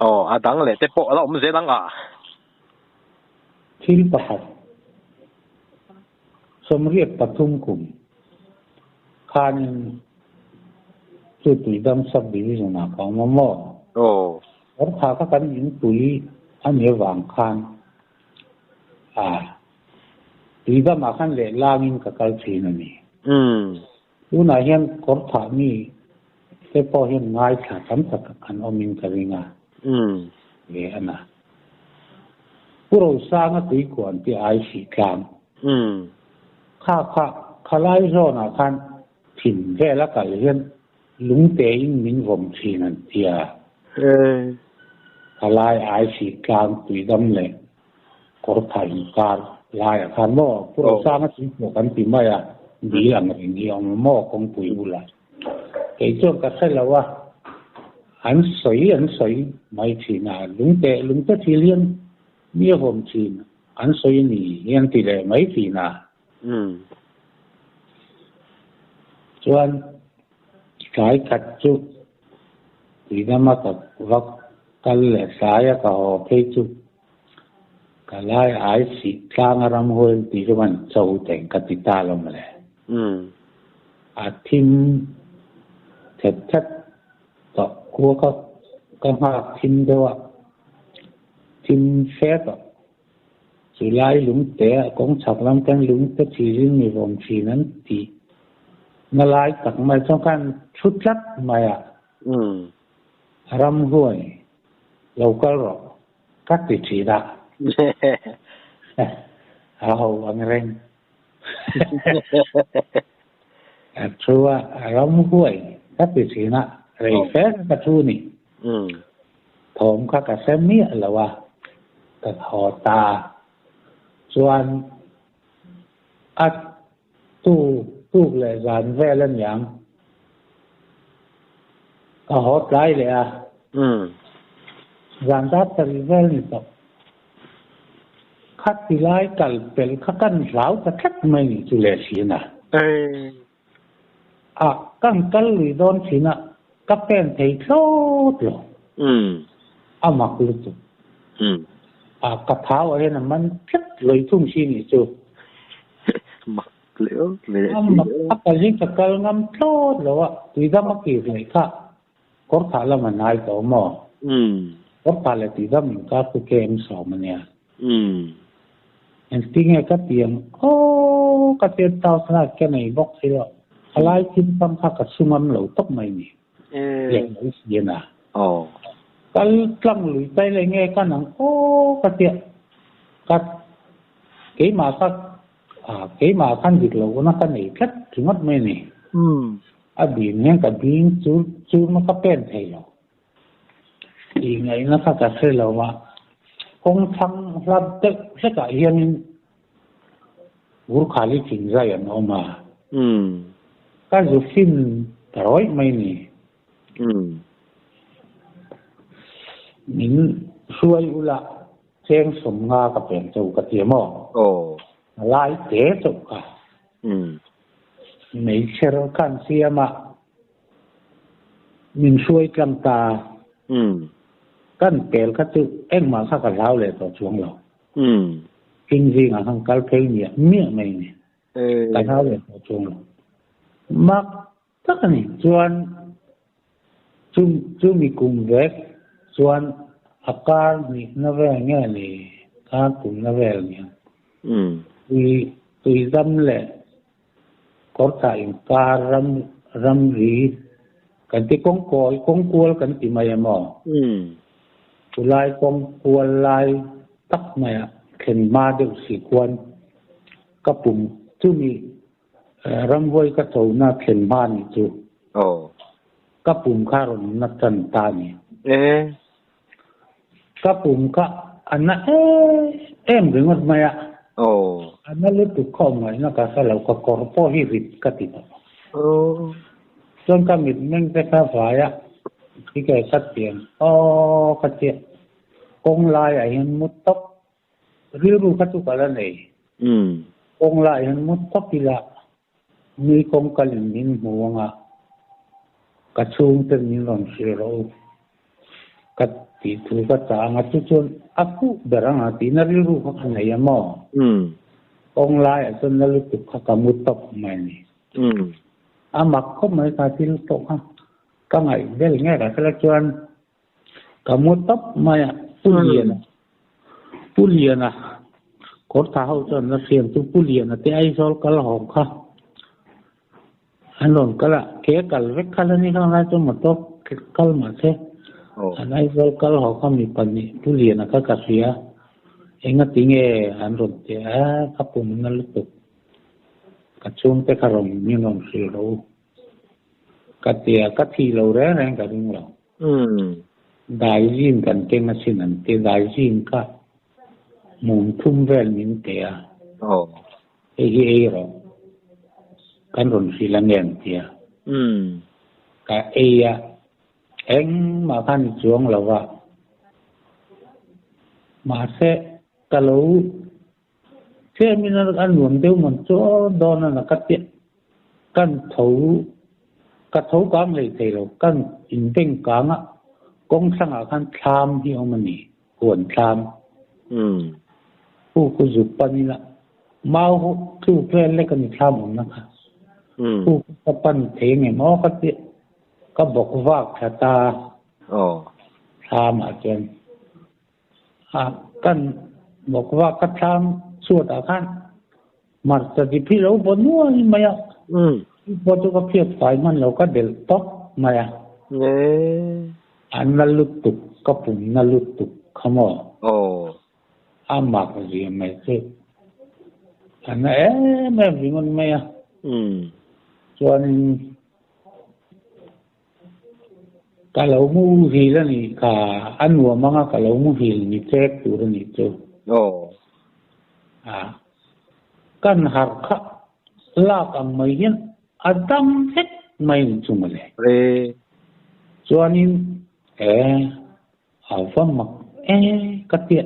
Aw, a dang leh te pawh a la awm zel ang a. Thil pakhat, 83 kum khanin chu Tuidam Sub-Division ah ka awm a maw? Aw. Kawrtha kha kan inpui a nih avang khan a Tuidam ah khan lehlangin ka kal thin a ni. Tunah hian kawrthah mi te pawh hian ngaithla tam tak an awmin ka ring a. Ve a na. Pu Rosanga tuikuan te ai hrih tlang. Kha kha khalai zawnah khan thin vel a kal hian lungtein min vawm thin an ti a. Khalai ai hrih tlang tuidam leh kawrthah inkar laiah khan maw Pu Rosanga tuikuah kan ti mai a, dil ang reng hi a awm a maw kawngpui bulah. Kei chuan ka hre lo a, an sawi an sawi mai thin a, lungte lungte thil hian mi a vawm thin an sawi a ni hi an ti leh mai thin a. Chuan tlai khat chu tuidama ka va kal leh tlaia ka haw phei chu ka lai ai sih tlanga ramhuai tih chu kan cho teng ka ti ta lo mawle. A thim thet thet tawh khua ka ka nghak thim deuh a, thim fe tawh. Chu lai lungte a kawng chhak lam khan lungte thilin mi vawm thin an tih na lai tak mai chuan khan thu tlat mai a, ramhuai lo kal rawh ka ti thin a, a ho ang reng. A thu a, a ram huai ka ti thin a, rei fe ka thu ni. Thawm kha ka hre miah lo a, ka haw ta. Chuan a tu tuk leh zan vel aniang ka haw tlai leh a. Zan dar sarih vel ni tawh. Kha ti lai kal pelh kha kan hlau ta tlat mai ni chu leh thin a. A kan kal lui dawn thin a, ka pen thei thlawt lo. A mak lutuk. A ka thau ah hian a man tlat loi thung si ni chu. Mak leh leh A mak a kal hi ka kal ngam thlawt lo a, tuidam a kir leh kha. Kawrthah lam a hnai tawh maw? Kawrthah leh tuidam inkar chu KM 10 a nia. Engtinge ka ti ang aw ka ten tau thlalak ka nei bawk si lo. A lai thim tham kha ka chhungam lo tawp mai ni. Leh mai si a na. Kal tlang lui tai leh nge ka nang aw ka tia. Ka keimah kha keimah khan dik lo na ka nei tlat ringawt mai ni. A bim hian ka bing chur chur na ka pen thei lo. Tih ngaihna kha ka hre lo a, kawng thlang hlat deuh hlekah hianin Gurkhali thing zai an awm a. Ka zu fin ta rawih mai ni. Min hruai ula cheng 50 ka pen chauh ka ti a maw? A lai te chauh kha. Meichher khan siam a, min hruai tlang ta. Kan pel kha chu engmah kha ka hlau leh tawh chuang lo. King zingah khan kal phei miah miah mai ni. Ka hlau leh tawh chuang lo. Mak tak a ni. Chuan chu chumi kum vek chuan a kar hnihna vel nge ni, kar kumna vel nia. Tui tuidam leh Kawrthah inkar ram ramri kan ti kawng kawi kawng kual kan ti mai em aw? Chulai kawng kual lai tak maiah thlen hma deuh si khuan ka pum chumi ramhuai ka chona thlen hma nih chu ka pum kha rawn na tan ta a ni. Ka pum kha a na em em ringawt mai a. A na lutuk kha awm ngaihna ka hre lo, ka kawr pawh hi rit ka ti tawh. Chuan ka mitmeng te kha vai a, i ke ka tiang aw ka tia, kawng laiah hian mu tawp, rilru kha chu ka la nei. Kawng laiah hian mu tawp ila Mi kawng kalin min hmu anga ka chhungten min rawn hrilh rawh u. Ka Tih thu ka chah ang a, chu chuan a fuh ber ang a tihna rilru kha ka nei a maw? Kawng laiah chuan na lutuk kha ka mu tawp mai a ni. A mak khawp mai ka thil pawh kha ka ngaih vel nge ka hre la chuan ka mu tawp mai a, Pu Liana, Pu Liana kawr tha ho chuan la hriam chu Pu Liana te Aizawl kal hawng kha An rawn kal a, ke kal vek kha la ni kha lai chu motor kal mahse an Aizawl kal haw kha mi pahnih Pu Liana kha ka hria, engati nge an rawn ti a, ka pum na lutuk, ka chhungte kha rawn min rawn hrilh rawh u ka ti a, ka thih lo reng reng ka ring lo. Daizin kan keng asin an ti, daizin kha mum thum vel min pe a. Hei hi ei rawh, kan rawn hrilh a nge an ti a. Ka ei a, engmah khan i chuang lo va. Mahse, ka lo tlemin a nuam deuh man chu aw dawn a na ka ti a. Kan tho, ka tho kang hlei thei lo, kan inbeng kang a, kawng thlangah khan thlam hi a awm a ni. Huan thlam. Pu ku zuk pan ila mau ho tluk vel lek a ni thlam awmna kha. Pu ku ka pan thei ang em aw ka ti ka bawk vak thla ta thlam ah chuan a kan bawk vak ka thlam chhuat ah khan hmarcha dip hi lo baw nuai mai a pawh chu ka phiat fai hman lo ka delh tawp mai a. A na lutuk, ka pum na lutuk kha maw? Aw. A mak zia mai chu a na em em ringawt mai a. Chuanin ka lo muhil a nih kha, a nuam anga ka lo muhil ni chek tur a nih chu. Aw. A kan harh kha lak ang mai hian A dam vek mai ni chu mawle. Chuanin e a va mak e ka tia.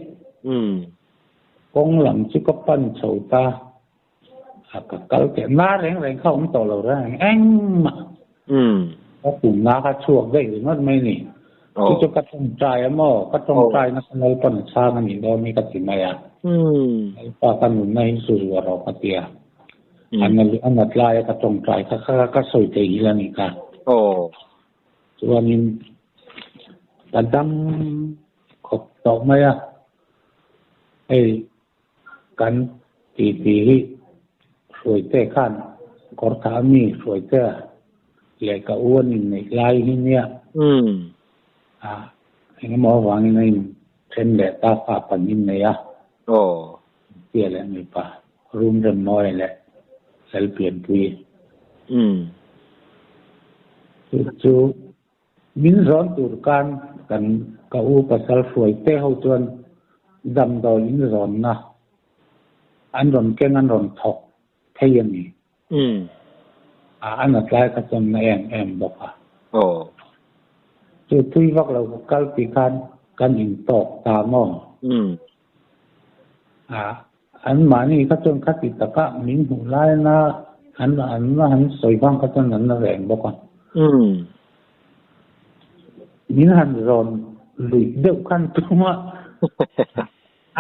Kawng lam chu ka pan chho ta a ka kal teh na reng reng kha awm tawh lo reng engmah. Ka tumna kha chhuak daih ringawt mai ni. Chu chu ka tawngtai a maw? Ka tawngtai na ka Lalpan a chhang a nih dawn hi ka ti mai a. Lalpa ka nunna hi zu zuar rawh ka ti a. A nat laia ka tawngtai kha kha ka sawi thei hil a nih kha. Chuanin ka dam khawp tawh mai a, hei kan titi hi Hruaite khan kawrtha a mi Hruaite leh ka u an inneih lai hi nia. Engemaw avangin a in then leh ta fa pahnih nei a. Tia leh mipa. Room rem mawi leh fel pianpui. Chu chu min zawn tur khan kan ka u pasal hruai te ho chuan damdawi in zawnna an rawn keng an rawn thawk thei a ni. A a na tlai kha chuan na em em bawk a. Chu thui vak lo ka kal tih khan kan intawk ta maw? A An mahni kha chuan khati taka min hmuh laina an an han sawi vang kha chuan an la reng bawk a. Min han zawn luih deuh khan tum a,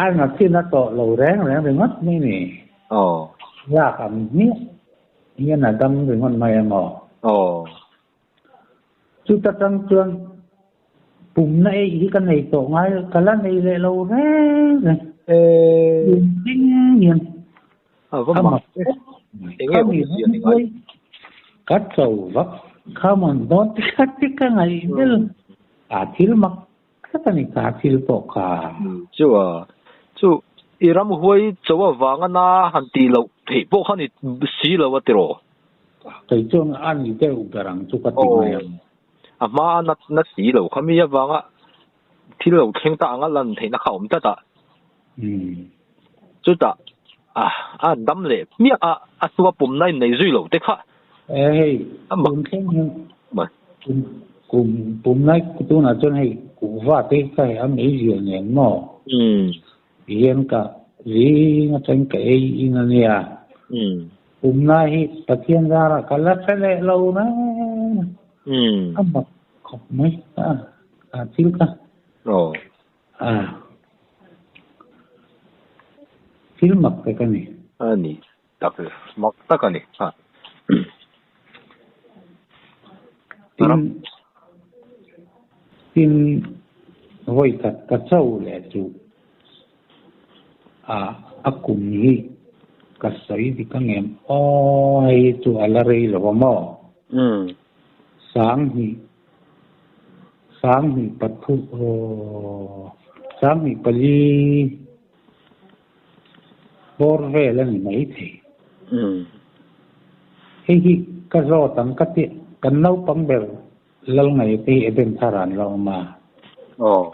a na chin a tawh lo reng reng ringawt mai ni. Lak ang hmiah hian a dam ringawt mai emaw? Chuta tang chuan pumna eih hi ka nei tawh ngai, ka la nei leh lo reng reng. Pum tling hian A va mak e. Enge awm zia ni ngai? Ka cho vak, come on dawn ti kha ti ka ngaih vel. A thil mak tlat a ni ka thil pawh kha. Chu a, chu i ramhuai cho avanga na han tih loh theih pawh kha ni si lo a tiraw? Kei chuan a ni deuh ber ang chu ka ti mai ang. A hma a nat na si lo kha mi avanga thil lo thleng ta anga lan theihna kha a awm tlat a. Chutah a dam leh hmiah a, a hnua pumna in nei zui lo te kha. E hei, kum thleng hian kum pumna tunah chuan hei kuhva te hi ka hei a meizia nen maw? Hian ka zing atang ka ei in a nia. Pumna hi Pathian zarah ka la hre leh lo reng a. A mak khawp mai a, a thil kha. Oh. A. Thil mak tak a ni. A ni. Tak mak tak a ni. Ha. Tin, tin vawi khat ka cho leh chu a a kum hi ka sawi dik ang em? Aw hei hi chu a la rei lo a maw? Sanghnih sanghnih pathu aw sanghnih pali bawr vel a ni maithei. Hei hi ka zawt ang ka ti kan naupang ber lal ngaih te hi Eden thar ah an la awm a. Aw.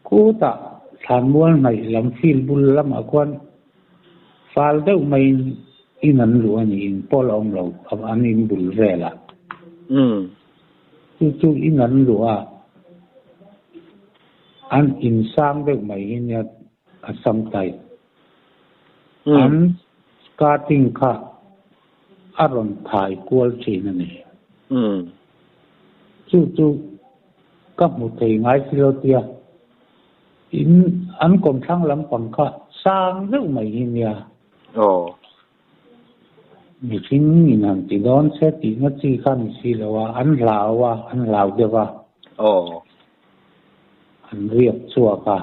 Khutah thlanmual hnaih lam field bul lamah khuan fal deuh maiin in an luh a ni, in pawh la awm lo an in bul velah. Chu chu in an luh a, an in sang deuh mai hi nia a sam type. An skirting kha a rawn thai kual thin a ni. Chu chu ka hmu thei ngai si lo tia in an kawmthlang lampang kha sang deuh mai hi nia. Aw. Mihring in han ti dawn se tihna chi kha ni si lo a, an hlau a, an hlau deuh a. Aw. An riak chhuak a.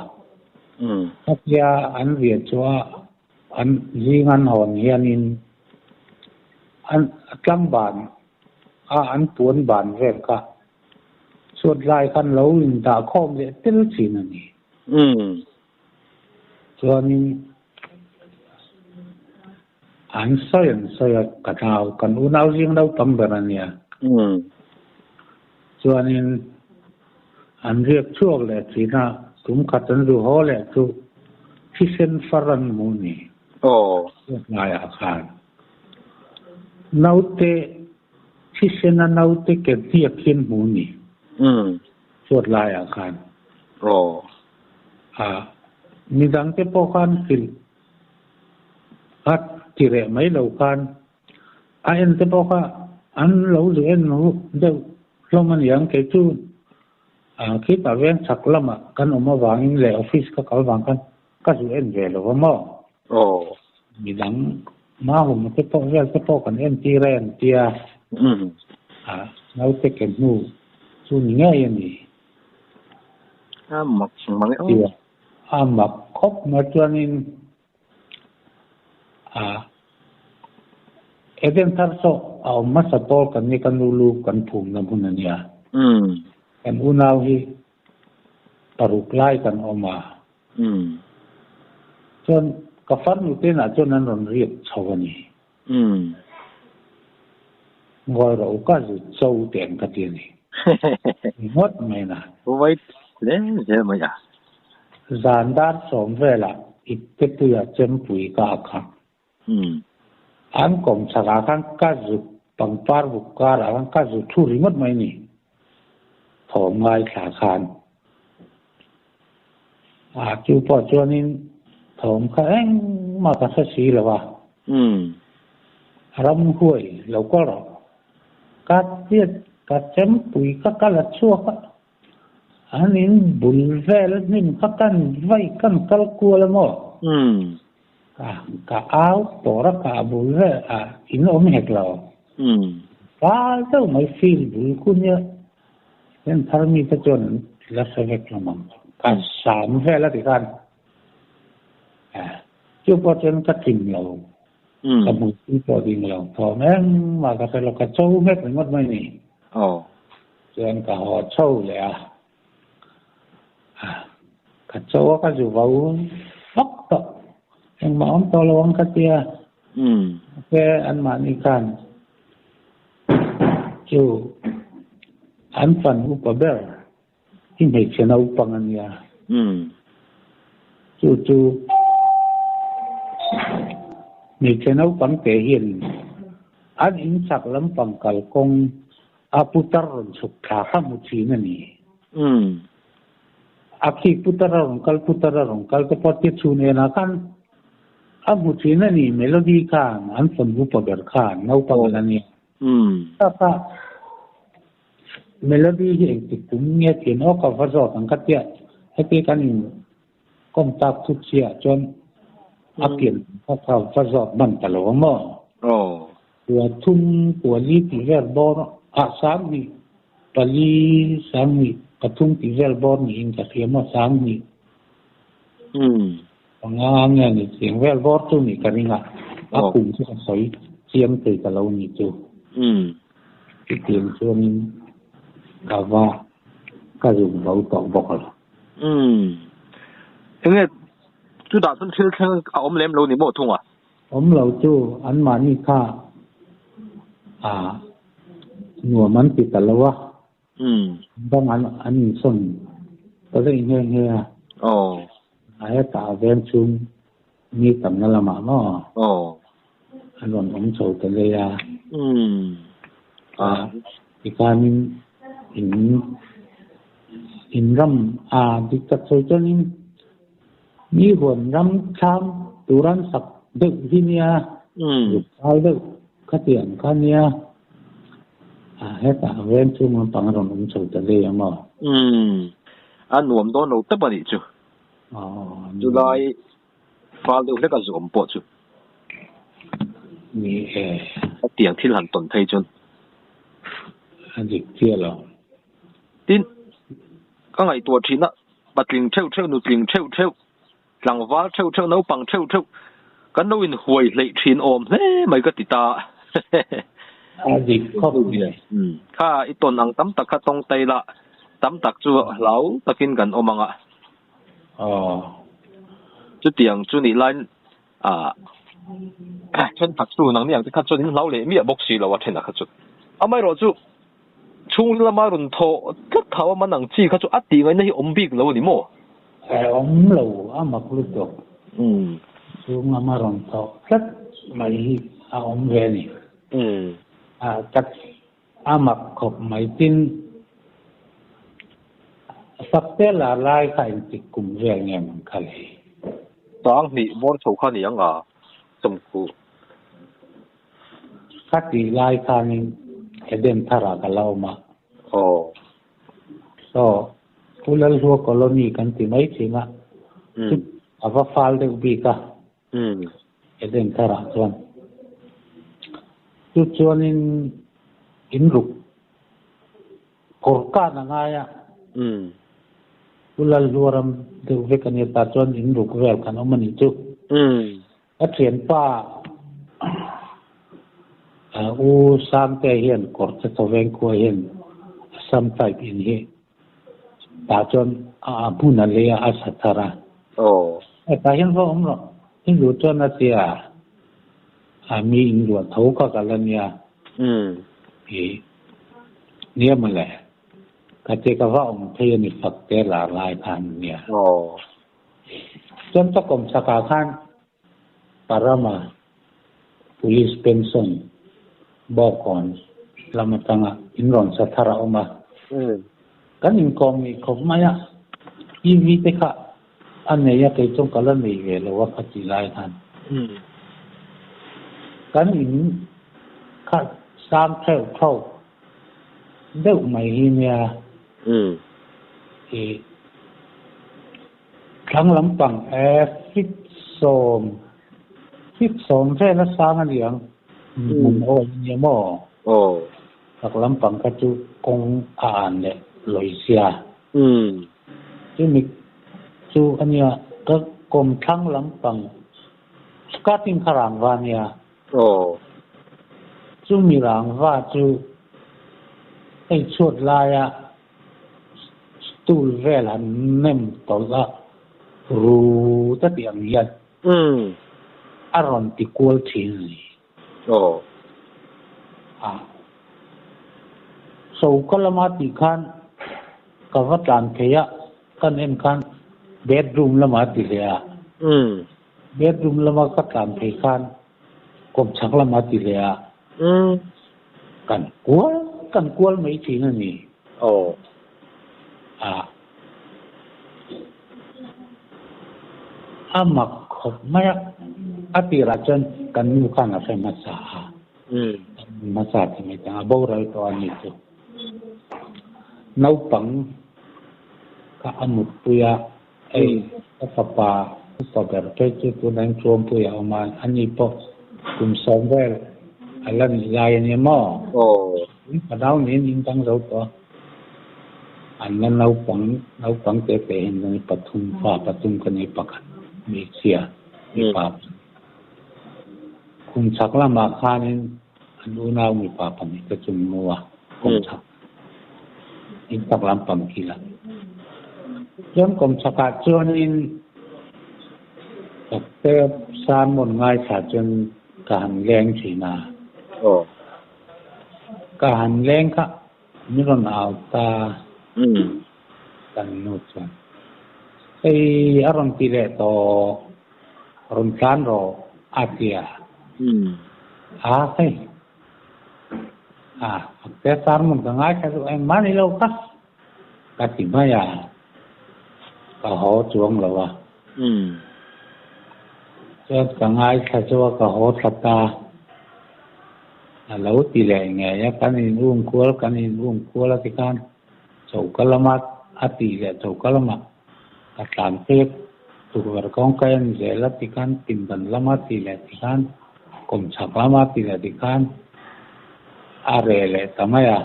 Khatia an riah chhuah a an zing an hawn hianin an tlangban a an puan ban vel kha chhuat lai khan lo in dah khawm leh tel thin a ni. Chuanin an sawi an sawi a, ka nau, kan unau zing naupang ber a nia. Chuanin an riak chhuak leh thin a, tum khat an zu haw leh chu thisen far an hmu a ni. Chhuat laiah khan naute thisena naute ke hniak hi an hmu a ni. Chhuat laiah khan. A, midangte pawh khan hrilh a ti reh mai lo khan a en te pawh kha an lo zu en deuh hlawm a niang kei chu a khitah veng chhak lamah kan awm avangin leh office ka kal vang khan ka zu en ve lo va maw. Midang mahum te pawh vel te pawh kan en tir a en tia a naute ke hnu chu ni ngei a ni. A mak mang e. A mak khawp mai chuanin a Eden thar saw a awm hmasa pawl kan ni ka nu lu kan phumna hmun a nia. Kan unau hi paruk lai kan awm a. Chuan ka farnu te inah chuan an rawn riak chho a ni. Ngawi rawh u ka zu cho teh ang ka ti a ni. Ngawt mai na. Wait hle zel mai a. Zan dar sawm velah iptepuia chempui ka a kha. An kawm chhakah khan ka zu pangpar buk karah khan ka zu thu ringawt mai ni. Thawm ngaithla khan. A chu pawh chuanin thawm kha engmah ka hre si lo a. Ramhuai lo kal rawh. Ka chiat ka chempui ka kal a chhuak a. An in bul vel hnim kha kan vai kan kal kual a maw? Ka ka au tawr a ka bul vel a in awm hek lo. Fal deuh mai field bul khu nia. Heng thar mi te chuan an la hre vek hlawm ang. Ka sam vel a ti khan. Chu pawh chuan ka tling lo. Ka hmu tui pawh ding lo. Thawm engmah ka hre lo. Ka cho nghek ringawt mai ni. Chuan ka haw chho leh a. Ka cho a ka zu vo vak tawh. Engmah awm tawh lo ang ka tia. Mahse anmahni khan chu an fan upa ber hi hmeichhe naupang a nia. Chu chu hmeichhe naupang te hian an inchak lampang kalkawng a putar rawn chhuk thla kha hmu thin a ni. A khi putar a rawn kal putar a rawn kal te pawh tia chhun enah khan a hmu thin a ni Melody khan an fanu upa ber khan naupang a la nia. Kha kha Melody hi engtik kum nge thin aw ka va zawt ang ka tia. Heti kan in kawm tak thut chiah chuan a pian kha kha va zawt hman ta lo a maw? Kua thum kua li tih vel bawr ah sanghnih pali sanghnih pathum tih vel bawr niin ka hria maw sanghnih panga nge ni chiang vel bawr chu nih ka ring a, a kum chu ka sawi chiang thei ta lo nih chu. Chutiang chuanin ka va ka zuk zo tawh bawk a lo. Enge chutah chuan thil thleng a awm lem lo ni maw thung a? Awm lo chu anmahni kha a nuam an ti ta lo a. Bang an an insawn ta daih nghe nghe a. A hetah a veng chhung mi tamna lamah maw? An rawn awm chho ta lei a. Tikhanin in in ram a dik tak sawi chuanin mi huan ram thlam tur an sak deuh hi nia, zuk fal deuh khatiang kha nia. Hetah veng chhung lampang a rawn awm chho ta lei ang aw. A nuam dawn lo tep a nih chu. Chulai fal deuh hlek a zuam pawh chu. Ni e. Hetiang thil han tawn phei chuan. A dik chiah lo. Tin, ka ngaihtuah thin a, patling theuh theuh, nutling theuh theuh, tlangval theuh theuh, naupang theuh theuh kan lo inhuai hleih thin awm hle mai ka ti ta. A dik khawp mai. Kha i tawn ang tam tak kha tawngtai la, tam tak chu hlau takin kan awm ang a. Chutiang chu nih laiin thenkhat chu nangni ang te kha chuan in hlau leh miah bawk si lo a thenah kha chu. Amaherawh chu chhung lama rawn thawh tlat thau a man ang chi kha chu a tih ngaihna hi awm bik lo a ni maw? Awm lo a mak lutuk. Chhung lama rawn thawh tlat mai hi a awm ve a ni. Tak A mak khawp mai tin Fakte lar lai kha engtik kum vel nge man kha le? Sanghnih bawr chho kha ni ang a, Sawmku. Kha tih lai khanin Eden tharah ka la awm a. Aw. Saw, Pu Lalhlua Colony kan ti mai thin a, chu a va fal deuh bik a. Eden tharah chuan chu chuanin in ruk kawr kan a ngai a, Pu Lalhluaram deuh vek a nia tah chuan in ruk vel kan awm a nih chu. Ka thianpa U Sangte hian kawr che chawveng khua hian Assam type in hi Tah chuan a hmun a lei a, a sa thar a. Hetah hian va awm rawh. In luh chuan a ti a, a mi in luah tho kha ka la nia. Ih, nia mawle. Ka ti ka va awm thei a ni fak te lar lai khan nia. Chuan ka kawm chakah khan Parama Police Pension Bawkawn lam atanga in rawn sa thar a awm a. Kan inkawm ngei khawp mai a, TV te kha a nei a, kei chuan ka la nei ve lo a kha tih lai khan. Kan in kha sang theuh theuh deuh mai hi nia. Ih. Thlang lampang e fit sawm fit sawm vel a sang a ni ang hmun awi a nia maw? Aw. Chak lampang kha chu kawng a an leh lawi sia. Chumi chu a nia ka kawm thlang lampang skirting kha rangva a nia. Aw. Chumi rangva chu hei chhuat laia Stool vel han nem tawlh a, ru ta tih ang hian a rawn ti kual thin a ni. Aw. A choka lama tih khan ka va tlan thei a, kan en khan bedroom lama ti hle a. Bedroom lama ka tlan thei khan kawmchhak lama ti hle a. Kan kual kan kual mai thin a ni. Aw. A. A mak khawp mai a. A tirah chuan kan nu khan a hre hmasa a. Kan nu hmasa ti mai tang a boral tawh a ni chu. Naupang kha a mutpui a. Hei ka fapa upa ber phei chu tunah hian Truampuia a awm a, ani pawh kum sawm vel a la nih lai a nia maw? In fanau niin in dang zo tawh a, an la naupang naupang te te hian chuan pathum fa pathum ka nei pakhat hmeichhia mipa kum chhak lamah khanin an unau mipa pahnih te chu an mu a kawm chhak. In chak lampang khi la. Chuan kawm chhakah chuanin Doctor sermon ngaithla chuan ka han leng thin a. Ka han leng kha min rawn au ta kan nu chuan hei a rawn ti leh tawh rawn tlan rawh a ti a. A hei. A, te sermon ka ngaithla duh engmah ni lo kha ka ti mai a, ka haw chuang lo a. Chuan ka ngaithla chu a ka haw thla ta. A lo ti leh ngei a, kan in um kual kan in um kual a tikhan choka lama a tih leh choka lamah ka tlan pek tukverh kawngka en zel a tikhan pindan lama tih leh tikhan kawmchhak lama tih leh tikhan a reh leh ta mai a.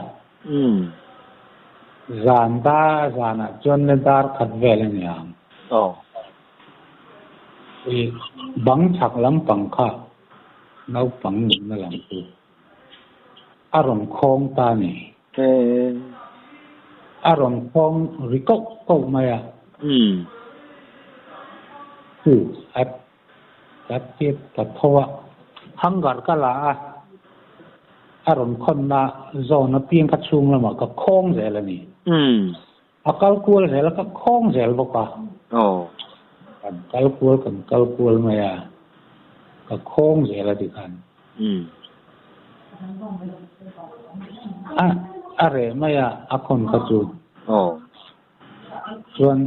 Zan dar zanah chuan le dar khat vel a ni ang. Ih bang chhak lampang kha naupang nunna lam chu a rawn khawng ta a ni. A rawn khawng ri koh koh mai a. Chu a ka tip ta tho a. Hanger ka la a, a rawn khawnna zawn apiang kha chhung lamah ka khawng zel a ni. A kal kual zel a, ka khawng zel bawk a. Kan kal kual kan kal kual mai a, ka khawng zel a tikhan. A a reh mai a, a khawn kha chu. Chuan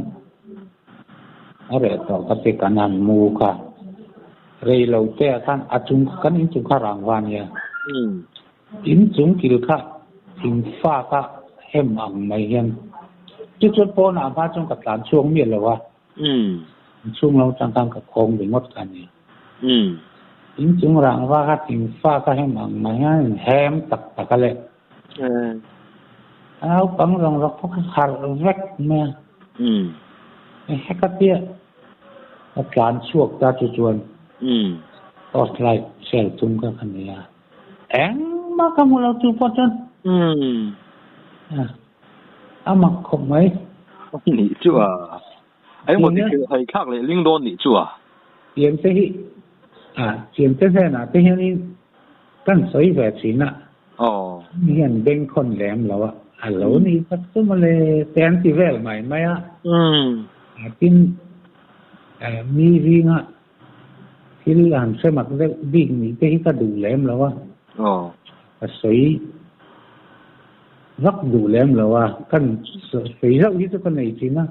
a reh tawh ka ti kan han mu kha. Rei lo te ah khan a chung kan inchung kha rang va nia. Inchung kil kha thingfa kha hem ang mai hian chu chuan pawnah hma chuan ka tlan chhuak miah lo a, inchhung lo atang khan ka khawng ringawt kha a ni. Inchung rangva kha thingfa kha hem ang mai hian in hem tak tak a le. A naupang zawng zawk pawh kha harh vek mai a. Heka tia ka tlan chhuak ta chu chuan torch light sel thum kha ka nei a. Engmah ka hmu lo chu pawh chuan a mak khawp mai. Nih chu a, engmaw ti thil hai thlak leh ling dawn nih chu a. Thiam te hi a thiam te hnenah te hianin kan sawi ve thin a, mi hian bengkhawn lem lo a, a lo nih tak chu mawle te an ti vel mai mai a. Tin, mi zinga Thil han hre mak deuh bik nih te hi ka duh lem lo a, ka sawi vak duh lem lo a, kan sawi zauh hi chu ka nei thin a,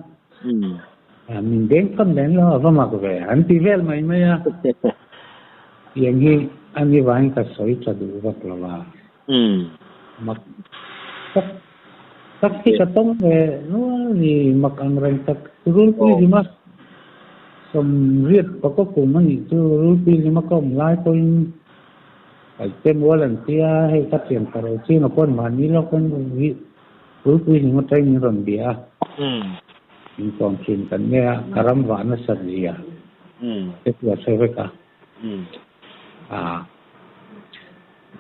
min beng tham lem lo a va mak ve an ti vel mai mai a, tiang hi a ni vangin ka sawi tha duh vak lo a, mak tak tak hi ka tawng ve nual a ni, mak ang reng tak rulpui hlima sawmriat pakaw kum a nih chu rulpui hlima ka awm lai pawhin paihte mual an tia hei ka thiam ta ro chin a pawn mahni lawkin rulpui hlim atangin min rawn bia a, min kawm thin kan nia ka ram vah nasat zia te chu a hre vek a.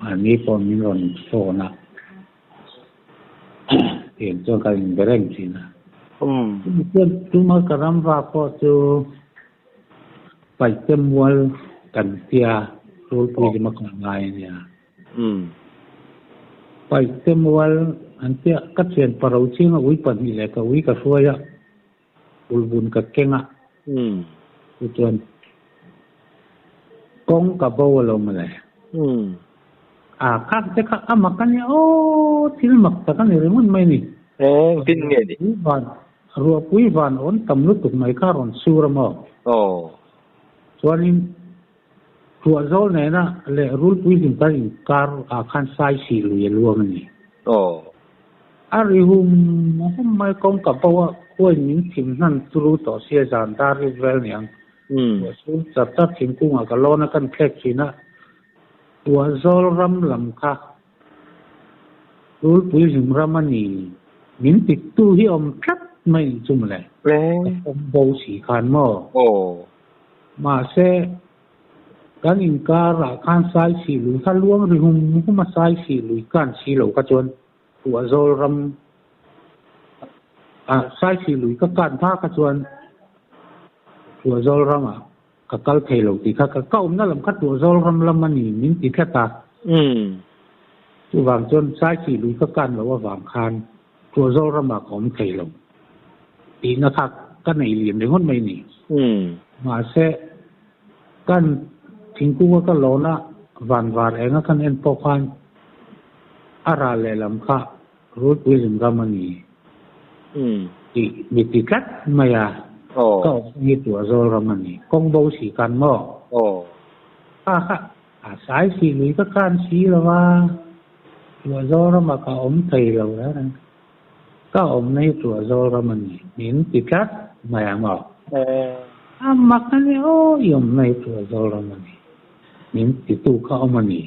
Mahni pawh min rawn phone a, tiang chuan ka inbe reng thin a. Chuan tuma ka ram vak pawh chu Paihte mual kan tia Rulpui lima ka ngai a nia. Paihte mual an tia ka thian paro chhinga ui pahnih leh ka ui ka hruai a. Ulbun ka keng a, chu chuan kawng ka bo a lo mawle. A khak te kha a mak a nia aw, thil mak tak a ni ringawt mai a ni. Eng tin nge ni? Van, ruahpui van awn tam lutuk mai kha a rawn sur a maw? Aw. Chuanin ruah zawl nena leh rulpui hlim kan inkar ah khan sai sih lui a luang a ni. Aw. A ri hum hum mai kawngka bo a khuain min thim hnan turu tawh sia zan dar rit vel niang. Ruah sur char char thingkungah ka lawn a kan thlek thin a, Tuahzawl ram lam kha Rulpui hlim ram a ni. Min tiktu hi awm tlat mai in chu mawle. Ka pawm bo si khan maw? Mahse, kan inkarah khan Saisih lui kha luang ri hum hum a Saisih lui kan si lo kha chuan Tuahzawl ram ah Saisih lui ka kan hma kha chuan Tuahzawl ramah ka kal thei lo tih kha ka awmna lam kha Tuahzawl ram lam a ni min ti tlat a. Chuvang chuan Saisih lui ka kan loh avang khan Tuahzawl ramah ka awm thei lo tihna kha ka nei lian ringawt mai a ni. Mahse, kan thingkunga ka lawna vanvar enga kan en pawh khan a ral lehlam kha Rulpui hlim ram a ni tih mi ti tlat mai a, ka awm hi Tuahzawl ram a ni. Kawng bo si kan maw? Kha kha a sai si lui ka kan si lo va, Tuahzawl ramah ka awm thei lo reng reng. Ka awmna hi Tuahzawl ram a ni min ti tlat mai a maw? A mak a ni aw, i awmna hi Tuahzawl ram a ni min titu kha awm a ni.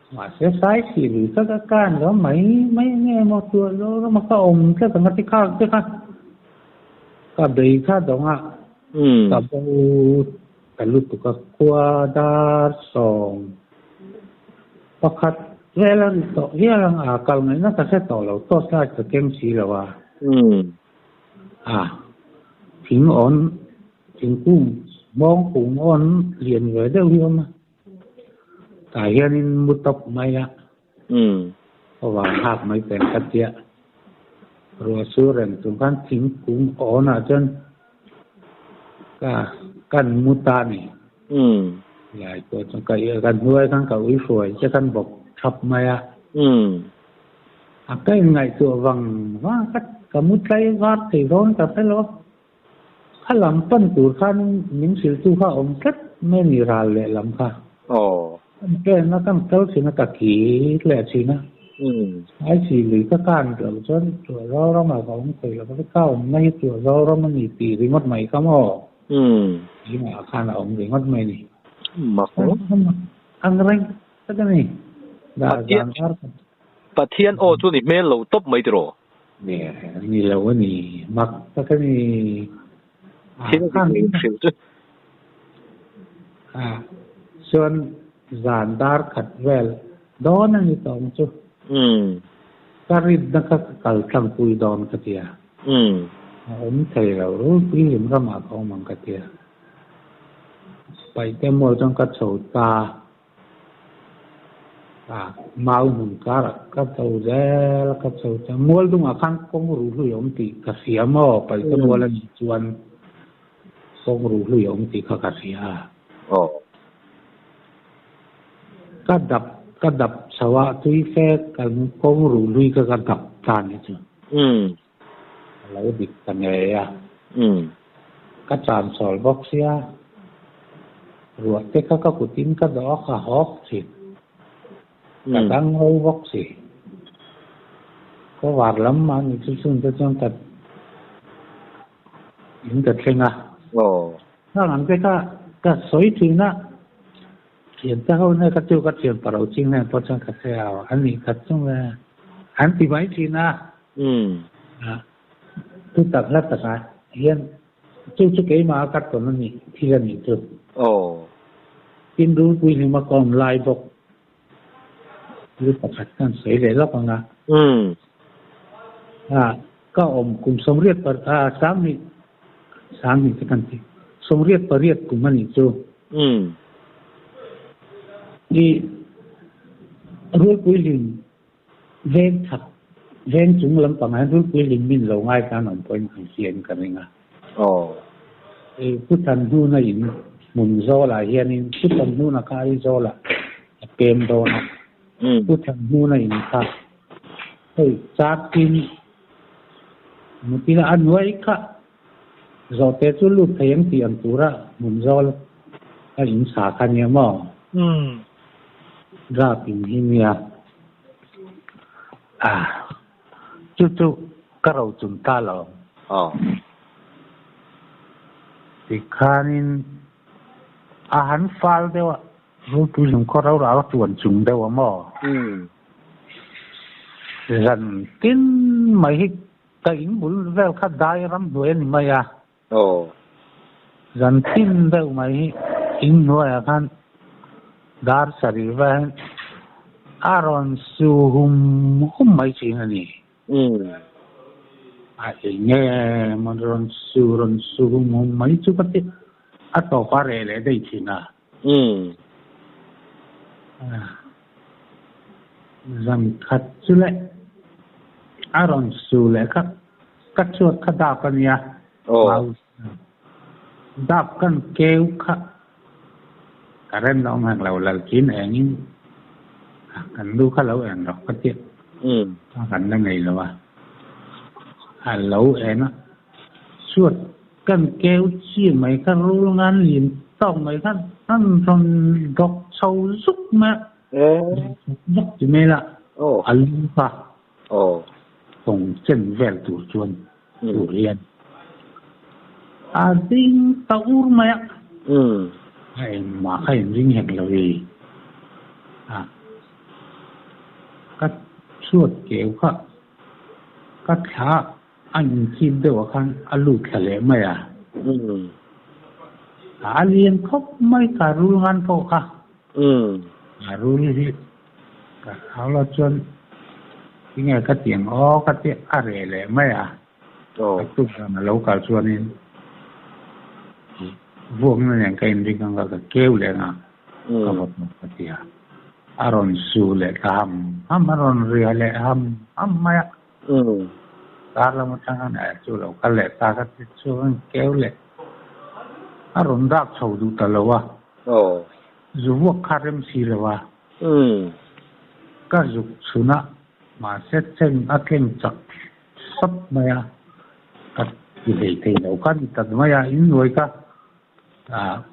Mahse Saisih lui kha ka kan lo mai mai nge maw tuah lo rama ka awm tlat ang a ti khak te kha ka bei kha dawng a ka bo ta lutuk a khua dar sawm pakhat vel a ri tawh hial ang a kal ngaihna ka hre tawh lo torch light ka keng si lo a a thing awn thingkung hmawng kung awn lian ve deuh hi a awm a. Tah hianin mu tawp mai a, ka vang hak mai peng ka tia. Ruah sur reng chung khan thingkung awnah chuan ka kan mu ta a ni. Lai pawh chuan ka kan hnuai khan ka ui hruai che khan bawk thap mai a. A ka inngaihtuah vang vang a, ka mu tlai var thei dawn ka hre lo. Kha lam pan tur khan min hrilhtu kha a awm tlat mai a ni ral leh lam kha. Kan pen a, kan kal thin a, ka kir leh thin a. Ai chi lui ka kan loh chuan Tuahzawl ramah ka awm thei lo va, ka awmna hi Tuahzawl ram a ni tih ringawt mai kha maw? Keimah khan a awm ringawt mai a ni. Mak maw? Ang reng tak a ni. Dar zan var khat. Pathian aw chu ni hmel lo tawp mai tiraw? Ni lo a ni, mak tak a ni. Thil a dik hrilh chu. Chuan zan dar khat vel dawn a ni tawh ang chu. Ka rinna kha ka kal tlangpui dawn ka ti a. A awm thei lo, rulpui hlim ramah ka awm ang ka ti a. Paihte mual chuan ka chho ta. A mau hmun karah ka cho zel a, ka cho zel. Mual dungah khan kawng ruh hlui a awm tih ka hria maw? Paihte mual a nih chuan kawng ruh hlui a awm tih kha ka hria a. Ka dap ka dap chho a, tui fe kan kawng ruh hlui kha ka dap ta a nih chu. A lo dik ta ngei a. Ka chan sawl bawk sia. Ruah te kha ka kutin ka dawh a, ka hawk thin. Ka dang ho bawk si. Ka var lam mahni chu chung te chuan ka in ka thleng a. Khang ang te kha ka sawi thin a. Thian te ho nge ka chu ka thian paro ching nen pawh chuan ka hre a, an nih khat chung e. An ti mai thin a. Thu tak hla takah hian chu chu keimah a ka tawn a nih thil a nih chu. Tin rulpui hnuma ka awm lai bawk thil pakhat ka han sawi leh lawk ang a. Ka awm kum sawmriat par sanghnih sanghnih te kan ti sawmriat pariat kum a nih chu. I rulpui hlim Veng chhak, veng chung lampangah hian rulpui lim min lo ngai tan awm pawhin an hria in ka ring a. Hei Pu Thanhnuna in hmun zawlah hianin Pu Thanhnuna kha Aizawlah a pem dawn a. Pu Thanhnuna in kha hei chakin mutila a nuai kha zawhte chu lut thei ang tih ang tura hmun zawl a in sa kha nia maw? Drap in hi nia. Ah. Chu chu ka ro chung ta lo. Tikhanin a han fal deuh a, rulpui hlum khaw rau rau a tuan chung deuh a maw? Zan tin mai hi ka in bul vel kha dai ram hnuai a ni mai a. Zan tin deuh mai hi in hnuaiah khan dar sarih vaiin a rawn su hum hum mai thin a ni. A eng em a rawn su rawn su hum hum mai chu ka ti a tawp a reh leh daih thin a. Zan khat chu leh a rawn su leh kha ka chhuat kha dap a nia. Dap kan keu kha current a awm hek lo lalchin engin kan lu kha lo en rawh ka tia kan la nei lo a a lo en a chhuat kan keu chi mai kha rul ngan lim tawk mai kha an rawn dawk chho zuk mai a zuk ti mai la a lu kha tawng chen vel tur chuan tur hian a ding ta ur mai a. A engmah kha inring hek lo i. A ka chhuat keu kha ka thla a inchip deuh ah khan a lut thla leh mai a. A lian khawp mai ka rul ngan pawh kha. A rul hi ka hau lo chuan tinge ka ti ang aw ka ti a reh leh mai a. Ka tuk dan a lo kal chuanin vuakna nen ka inring ang a ka keu leh ang a ka vawt nawk ka ti a. A rawn su leh ta ham ham a rawn ria leh ham ham mai a. Kar lam atang khan eh chu lo kal leh ta ka ti chu a keu leh a rawn dak chho duh ta lo a. Zu vuak kha rem si lo a. Ka zuk chhun a, mahse cheng a tleng chak sap mai a, ka ti hlei thei lo kha ni ta mai a, in nuai ka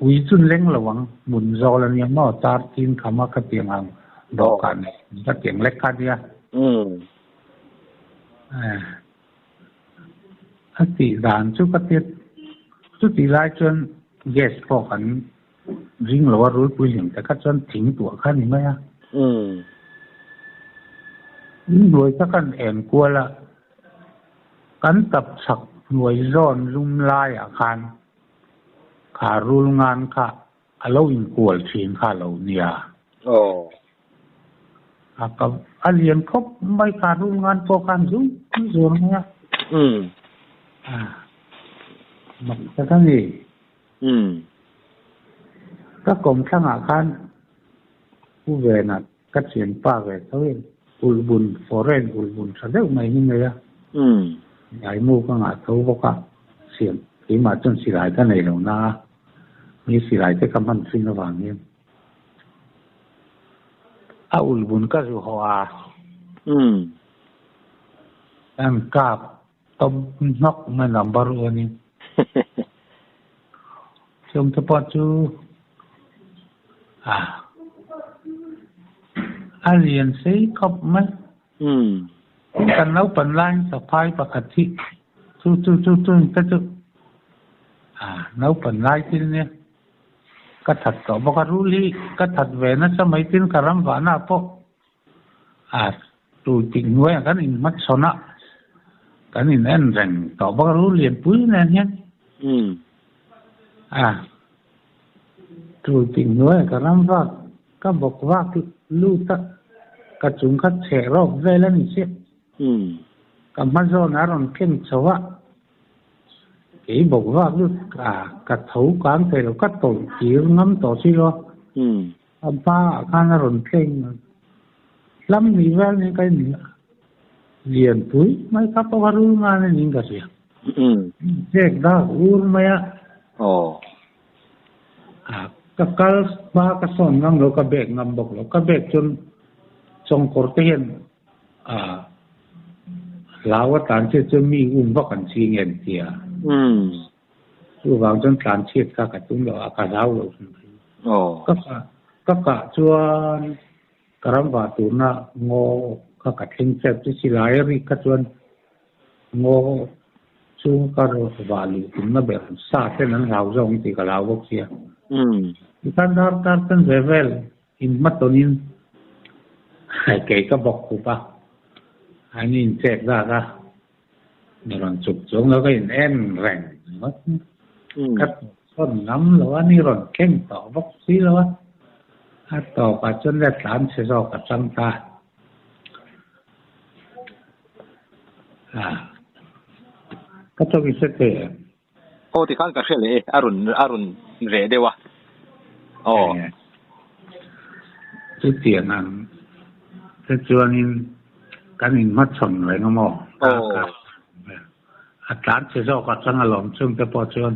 ui chun leng lo ang, hmun zawl a nia maw, tar chin kham a ka tiang ang dawhkan ka tiang lek kha nia. A tih dan chu ka ti, chutih lai chuan gas pawh kan Ring lo a rulpui hlim te kha chuan thing tuah kha a ni mai a. In hnuai kha kan en kual a, kan tap chhak hnuai zawn lum laiah khan kha rul ngan kha a lo inkual thin kha a lo nia. A ka a lian khawp mai kha rul ngan pawh khan zum zur mai a. Mak tak a ni. Ka kawmthlangah khan Pu Vena ka thianpa ve tho in ulhbun foreign ulhbun tha deuh mai hi nei a. Laimu ka ngah tho bawk a, siam keimah chuan silai ka nei lo na a, mi silai te ka hman thin avang hian a ulhbun ka zu haw a. An kap Tawm hnawk mai number u a ni. Chung te pawh chu a a lian sei khawp mai. Kan naupan laiin saphai pakhat hi chu chu chu chu te chu a naupan lai thil nia ka that tawh bawk a rul hi ka that ve nasa mai tin ka ram vahna pawh A tu tih hnuaiah kan inhmachhawn a, kan in en reng tawh bawk a rul lianpui nen hian. A tu tih hnuaiah ka ram vak ka bawk vak lut a, ka chung kha chheh rawk vel a ni chiah. Ka hma zawn a rawn keng chho a, kei bawk vak lut a ka tho kang thei lo, ka tawlh tir ngam tawh si lo. A hma ah khan a rawn thleng a, hlam ni vel ni ka in lian pui mai kha pawh a rul ngan a niin ka hria. Chek dak ur mai a. Ka kal hma ka sawn ngam lo, ka bag ngam bawk lo. Ka bag chuan chawngkawr te hian hlau a tlan chhiat chuan mi um vak an ching em tia. Chuvang chuan tlan chhiat kha ka tum lo a, ka hlau lo hrim hrim. Ka kah ka kah chuan ka ram vah turna ngaw kha ka thleng chep chu silai a rik kha chuan. Ngaw chhung ka vah luh tumna ber sa ten an hlau zawk ang tih ka hlau bawk sia. Tikhan darkar chanve vel inhmatawnin kei ka bawk khup a, an inchek zat a, mi rawn chuk chung lo ka in en reng ringawt. Ka tawp sawn ngam lo a, ni rawn keng tawh bawk si lo a, a tawpah chuan le tlan chhe zawk a chang ta. Ka tawng i hre thei em? Aw tikhan ka hre leh e, a rawn a rawn reh deuh a. Aw. Chutiang ang te chuanin kan inhmachhawn reng a maw? Aw. A tlan che zawk a chang alawm chungte pawh chuan.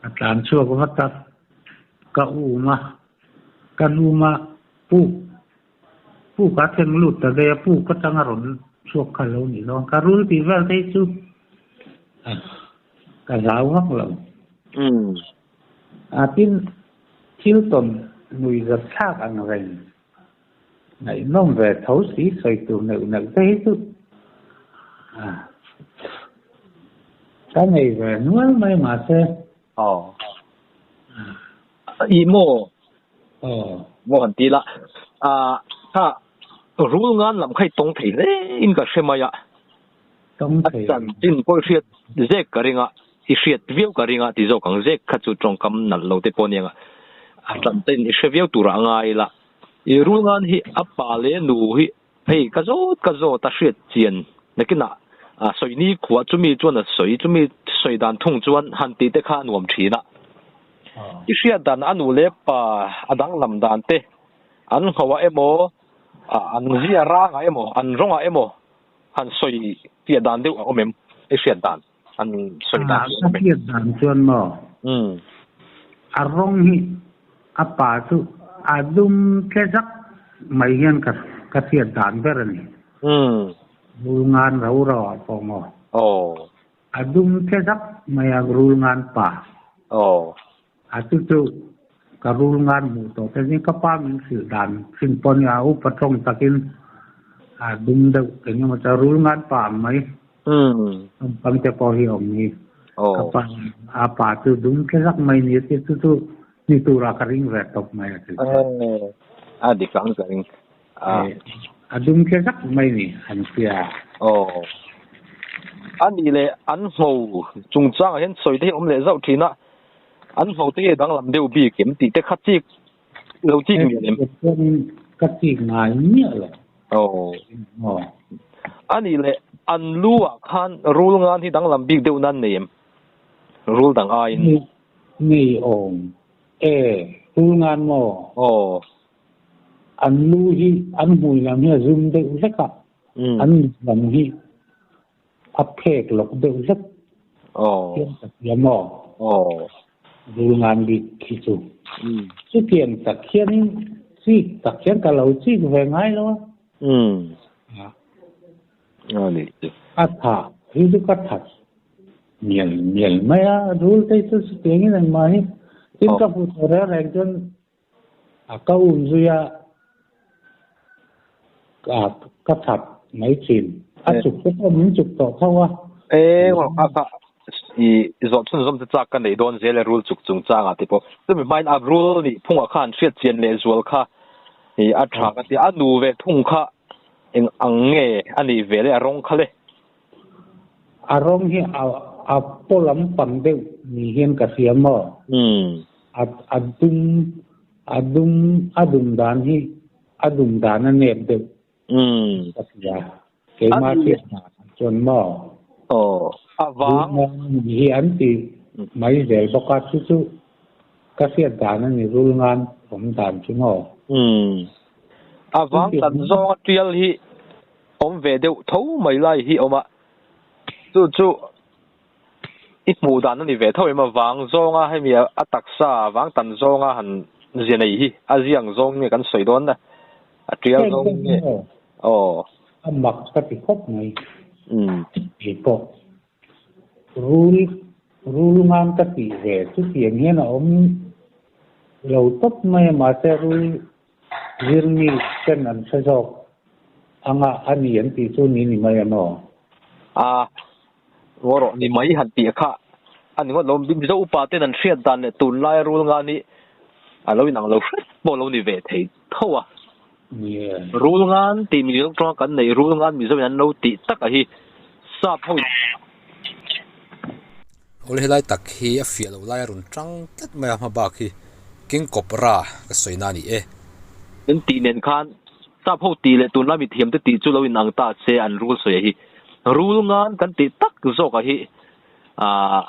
A tlan chhuak vat a, ka um a, kan um a, puk Puk a thleng lut ta daih a, puk atang a rawn chhuak kha lo nih dawn. Ka rul tih vel te hi chu ka hlau vak lo. A tin, thil tawn nui zat thlak ang reng ngaihnawm ve tho si sawi tur neuh neuh te hi chu ka nei ve nual mai mahse. Aw. Ih maw? Maw han ti la. Kha rul ngan lam kha i tawng thei hle in ka hre mai a. Tawng thei. A chanchin pawh i hriat zek ka ring a, i hriat viau ka ring a ti zawk ang. Zek kha chu tawngkam nalh lo te pawh a nia. A chanchin i hre viau turah a ngai la. I rul ngan hi a pa leh nu hi hei ka zawt ka zawt a hriat chian nakinah sawi ni khuah chumi chuan a sawi chumi sawi dan thung chuan han tih te kha a nuam thin a. I hriat dan a nu leh pa a danglam dan te an ngho ah emaw an zia rang ah emaw an rawng ah emaw han sawi fiah dan deuh a awm em i hriat dan han sawi dan chu a awm em? Ka hriat dan chuan maw a rawng hi a pa chu a dum tle zak mai hian ka ka hriat dan ber a ni. Rul ngan ro ro ah pawh maw. A dum tle zak mai a rul ngan pa. Aw. A chu chu ka rul ngan hmuh tawh te ni ka pa min hrilh dan hrin pawh nia a upa tawng takin a dum deuh eng emaw chu rul ngan pa ang mai. Naupang te pawh hi awm ni. Ka pa a pa chu dum tle zak mai ni a ti chu chu ni turah ka ring ve tawp mai a ti. A dik ang ka ring. A dum tle zak mai ni an tia. Aw. A nih leh an ngho chungchangah hian sawi te hi a awm leh zauh thin a, an ngho te hi a danglam deuh bik em tih te kha chik lo chik miah em? Ka chik ngai miah lo. Aw. A nih leh an lu ah khan rul ngan hi danglam bik deuh nan nei em? Rul dang aiin. Nei awm. E, rul ngan maw? Aw. An lu hi an hmui lam hi a zum deuh hlek a, an mit lam hi a phek lawk deuh hlek hian ka hria maw? Rul ngan bik khi chu. Chutiang tak hianin chik tak hian ka lo chik ve ngai lo a. A tha hi chu ka that mial mial mai a, rul te hi chu chutiangin engmah hi tin ka hmuh tawh reng reng chuan A ka um zui a, ka that mai thin. A chuk te pawh min chuk tawh tho a. E, a ka i zawh chhunzawm te chak ka neih dawn zel e rul chuk chungchangah te pawh. Chumi hmain a rul nih phungah khan hriat chian leh zual kha i a tha ka ti a. A nu ve thung kha eng ang nge a nih ve le a rawng kha le? A rawng hi a paw lampang deuh ni hian ka hria maw? A a dum a dum a dum dan hi a dum dan a nep deuh ka hria. Keimah hriat dan chuan maw? Aw, a vang. Rul ngan hi an ti mai zel bawk a, chu chu ka hriat dan a ni rul ngan awm dan chu maw? A vang tan zawnga tial hi awm ve deuh tho mai lai hi a awm a, chu chu i hmuh dan a ni ve tho em a, vang zawnga hemi a taksa vang tan zawnga han zia nei hi a ziang zawng nge kan sawi dawn a, a tial zawng nge aw. A mak ka ti khawp mai. Kei pawh rul rul ngan ka tih ve chutiang hian a awm lo tawp mai a, mahse rul Zirmi ten an hre zawk anga a ni an tih chu ni ni mai a maw? A ngawrawh ni mai han tih kha ani ngawt lo Mizo upa ten an hriat dan leh tunlaia rul ngan hi a lo inang lo hret pawh lo ni ve thei tho a. Rul ngan tih Mizo tawnga kan neih rul ngan Mizo in an lo tih tak a hi sap ho in. Awle helai tak hi a fiah loh lai a rawn tang tlat mai a hma bak hi King Cobra ka sawi na a ni e. An tih nen khan sap ho tih leh tunlai mithiam te tih chu lo inang ta se an rul sawi a hi rul ngan kan tih tak zawk a hi aah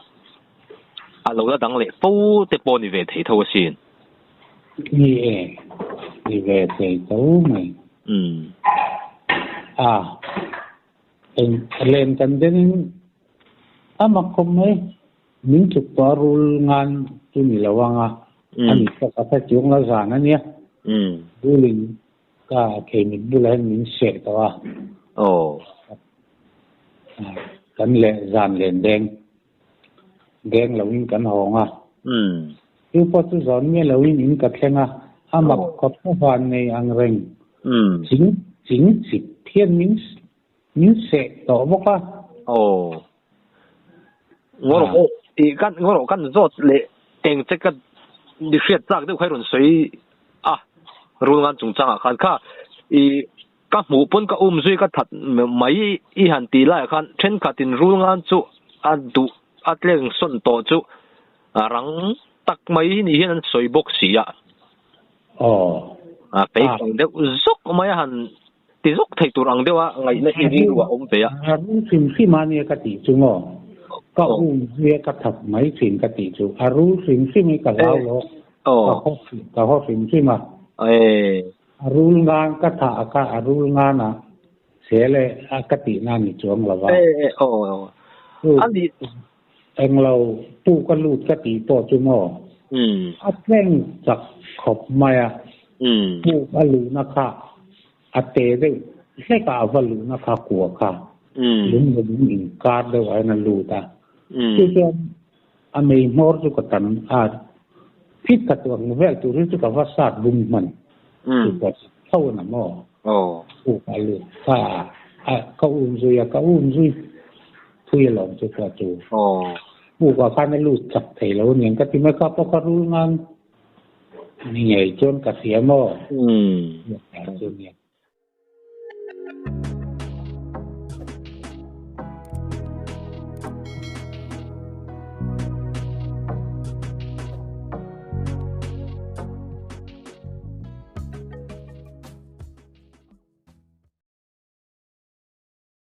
a lo la dang leh fo te pawh ni ve thei tho asin. Ni e, ni ve thei tho mai. Umm. A. Eng len kan denin a mak khawp mai. Min tluk tawh a rul ngan chu ni lo ang a, a ni pawh ka hre chuang la zan a nia. Rulin ka kheimit bulah hian min seh tawh a. Kan leh zan len deng deng loin kan hawng a. Chu pawh chu zawn miah loin in ka thleng a, a mak khawp ka van nei ang reng. Ching ching chip hian min min seh tawh bawk a. Aw. Ngawrawh aw tih kan ngawrawh kan zawt leh eng che ka ni hriat chak deuh kha i rawn sawi a rulngan chungchangah khan kha i ka hmuh pawn ka um zui ka that mai i han tih laiah khan thenkhatin rulngan chu a duh a tleng sawn tawh chu a rang tak mai ni hian an sawi bawk si a. Aw. A fei ang deuh zawk mai a han Ti zawk thei tur ang deuha ngaihna hi rilru a awm ve a. A rul hrim hrim a nia ka tih chu maw? Ka um zia ka thap mai thin ka tih chu. A rul hrim hrim hi ka hlau lo. Ka haw ka haw hrim hrim a. A rul ngan ka thah a kha a rul ngan a sel e a ka tih na ni chuang lo va. Englo pu ka lut ka tih pawh chu maw? A tleng chak khawp mai a. Pu a luhna kha A te deuh hlek a, a va luhna kha kua kha lung leh lung inkar deuh ah hian a lut a. Chu chuan a mei hmawr chu ka tan a, fit khat tur ang vel tur hi chu ka va sat bum hman. Chu pawh chu tho a na maw? Puk a lut kha a, ka um zui a, ka um zui thui alawm chu pawh chu. Puk ah khan a lut chak thei lo aniang ka ti mai kha pawh ka rul ngan. Ni ngei chuan ka hria maw? Chu nia.